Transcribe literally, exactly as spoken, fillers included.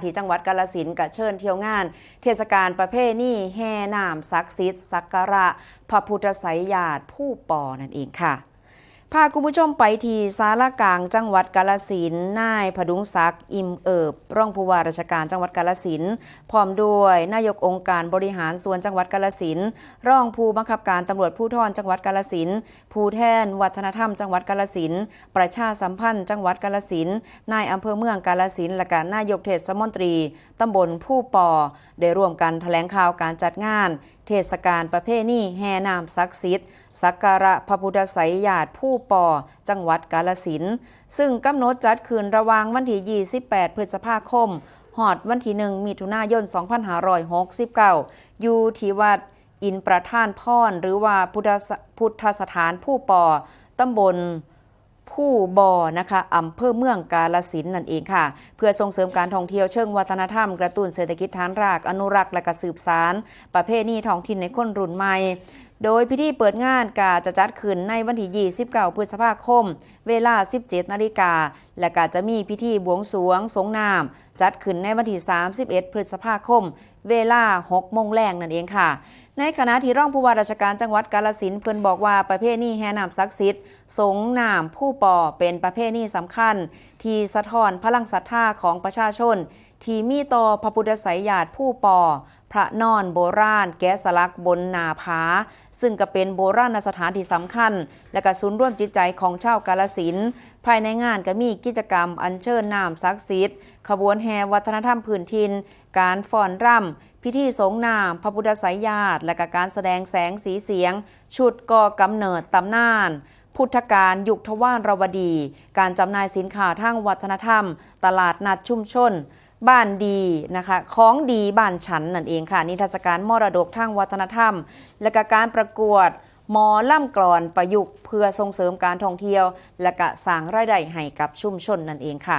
ที่จังหวัดกาฬสินธุ์ก็เชิญเที่ยวงานเทศกาลประเพณีแห่น้ำศักดิ์สิทธิ์สักการะพระพุทธไสยญาติภูปอนั่นเองค่ะ พาคุณผู้ชมไปที่ศาลากลางจังหวัดกาฬสินธุ์ นายผดุงศักดิ์ อิ่มเอิบ รองผู้ว่าราชการจังหวัดกาฬสินธุ์ พร้อมด้วยนายกองค์การบริหารส่วนจังหวัดกาฬสินธุ์ รองผู้บังคับการตำรวจภูธรจังหวัดกาฬสินธุ์ ผู้แทนวัฒนธรรมจังหวัดกาฬสินธุ์ ประชาสัมพันธ์จังหวัดกาฬสินธุ์ นายอำเภอเมืองกาฬสินธุ์ และก็นายกเทศมนตรีตำบลภูปอ ได้ร่วมกันแถลงข่าวการจัดงานเทศกาลประเพณีแห่น้ำศักดิ์สิทธิ์สักการะพระพุทธไสยญาติภูปอ จังหวัดกาฬสินธุ์ ซึ่งกำหนดจัดขึ้นระหว่างวันที่ ยี่สิบแปด พฤษภาคม ฮอดวันที่ หนึ่ง มิถุนายน สองพันห้าร้อยหกสิบเก้า อยู่ที่วัดอินประทานพร หรือว่าพุทธส-, พุทธสถานภูปอ ตำบลภูบอนะคะ อำเภอเมืองกาฬสินธุ์นั่นเองค่ะ เพื่อส่งเสริมการท่องเที่ยวเชิงวัฒนธรรม กระตุ้นเศรษฐกิจฐานราก อนุรักษ์และก็สืบสานประเพณีท้องถิ่นในคนรุ่นใหม่ โดยพิธีเปิดงานก็จะจัดขึ้นในวันที่ ยี่สิบเก้า พฤษภาคม เวลา สิบเจ็ด นาฬิกา และก็จะมีพิธีบวงสรวงสงน้ำจัดขึ้นในวันที่ สามสิบเอ็ด พฤษภาคม เวลา หก โมงแลงนั่นเองค่ะ ในขณะที่รองผู้ว่าราชการจังหวัดกาฬสินธุ์เพิ่นบอกว่าประเพณีแห่น้ำศักดิ์สิทธิ์สงน้ำภูปอเป็นประเพณีสำคัญที่สะท้อนพลังศรัทธาของประชาชน ที่มีต่อพระพุทธไสยญาติภูปอ พระนอนโบราณแกะสลักบนหน้าผา ซึ่งก็เป็นโบราณสถานที่สำคัญ และก็ศูนย์รวมจิตใจของชาวกาฬสินธุ์ ภายในงานก็มีกิจกรรมอัญเชิญน้ำศักดิ์สิทธิ์ ขบวนแห่วัฒนธรรมพื้นถิ่น การฟ้อนรำ พิธีสงน้ำพระพุทธไสยญาติ และก็การแสดงแสงสีเสียง ชุดก่อกำเนิดตำนาน พุทธกาลยุคทวารวดี การจำหน่ายสินค้าทางวัฒนธรรม ตลาดนัดชุมชน บ้านดีนะคะ ของดีบ้านฉันนั่นเองค่ะ นิทรรศการมรดกทางวัฒนธรรม และก็การประกวดหมอลำกลอนประยุกต์ เพื่อส่งเสริมการท่องเที่ยว และก็สร้างรายได้ให้กับชุมชนนั่นเองค่ะ